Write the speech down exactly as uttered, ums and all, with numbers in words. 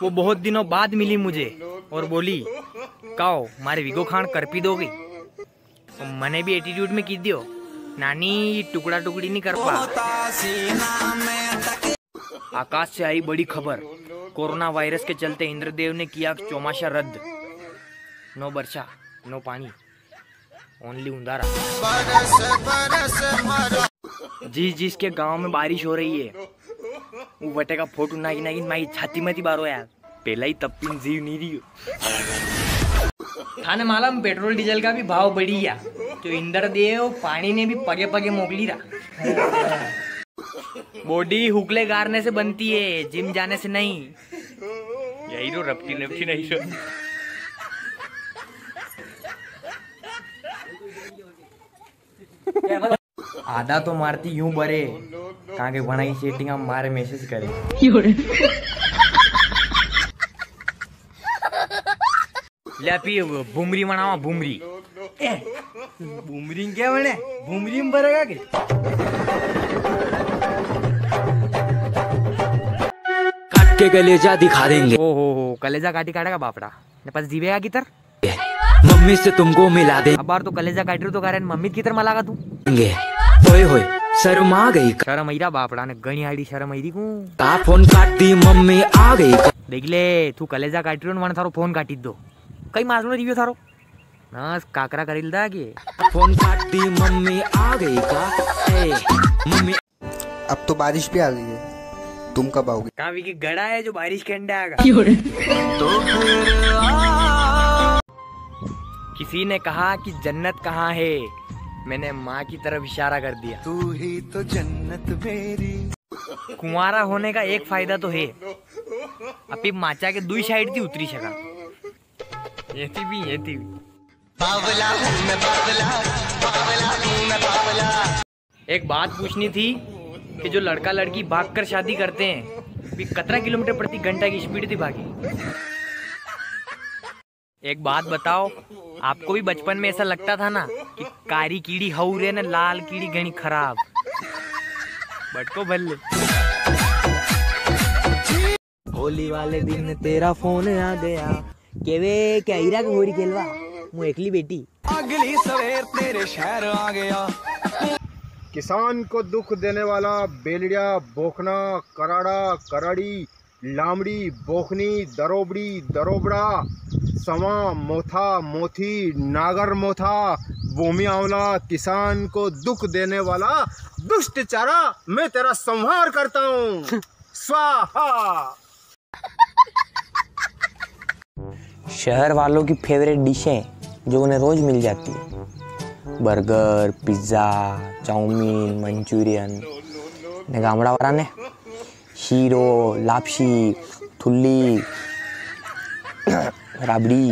वो बहुत दिनों बाद मिली मुझे और बोली, "काओ, मारे वीगो खाण करपी दोगी?" मने भी एटीट्यूड में की दियो, "नानी, टुकड़ा टुकड़ी नी करपा।" आकाश से आई बड़ी खबर, कोरोना वायरस के चलते इंद्रदेव ने किया चौमासा रद्द। नो बरसा, नो पाणी, only उंदारा। जिस जिसके गांव में बारिश हो रही है, वो वटे का फोटो नाकी नाकी माई छाती मती बारो यार। पेला ही तप्पी ने जीव नी रियो। थाने मालूम, पेट्रोल डीजल का भी भाव बढ़ी गया, तो इंद्रदेव पाणी ने भी पगे पगे मोकली रा। बॉडी हुकले गारने से बनती है, जिम जाने से नहीं। यही तो रपटी नपटी नहीं सो। आधा तो मारती यूं बरे, कांके वणाई सेटिंग मारे मैसेज करे। ले पी, बुमरी बनावा, बुमरी। ए, बुमरी क्या बने? बुमरी में भरेगा के? काट के कलेजा दिखा देंगे। ओ हो हो, कलेजा काटी काटेगा बापड़ा। ने पास जीवेगा कितर? मम्मी से तुमको मिला दे। अबार तो कलेजा काटी रो तो कारण मम्मी कितर मलागा तू? ओए होए, शर्मा गई। शर्म आई रा बापड़ा ने, घणी आड़ी शर्म आई री को। का फोन काट दी मम्मी आ गई। देख ले, तू कलेजा काटी रो ने, वणे थारो फोन काटी दो। कई माजनो रियो थारो। नास काकरा करी लदा के। फोन काट दी मम्मी आ गई का? ए, मम्मी। अब तो बारिश भी आ गई है, तुम कब आओगे? कावी की गड़ा है जो बारिश के अंडे आगा। किसी ने कहा कि जन्नत कहाँ है, मैंने माँ की तरफ इशारा कर दिया। तू ही तो जन्नत मेरी। कुंवारा होने का एक फायदा तो है, अपी माचा के दुई साइड थी उतरी सका। ये थी भी, ये थी भी। बावला हूँ मैं बावला, बावला हूँ मैं बावला। एक बात पूछनी थी कि जो लड़का लड़की भागकर शादी करते हैं, वे कतरा किलोमीटर प्रति घंटा की स्पीड थी भागी? एक बात बताओ, आपको भी बचपन में ऐसा लगता था ना कि कारी कीड़ी हऊ रे ने लाल कीड़ी घणी खराब? बटको भर ले। होली वाले दिन तेरा फोन आ गया। केवे क्या हीरा के होरी खेलवा, मु एकली बेटी। अगली सवेर तेरे शहर आ गया। किसान को दुख देने वाला बेलड़िया, बोखना, कराड़ा, कराड़ी, लामड़ी, बोखनी, दरोबड़ी, दरोबड़ा, सवा, मोथा, मोथी, नागर मोथा, बोमी आंवला, किसान को दुख देने वाला दुष्ट चारा, मैं तेरा संहार करता हूँ। स्वाहा। शहर वालों की फेवरेट डिशें जो उन्हें रोज मिल जाती है, बर्गर, पिज्ज़ा, चाउमीन, मंचूरियन, ने गामड़ा वाला ने शीरो, लापसी, थुल्ली, राबड़ी,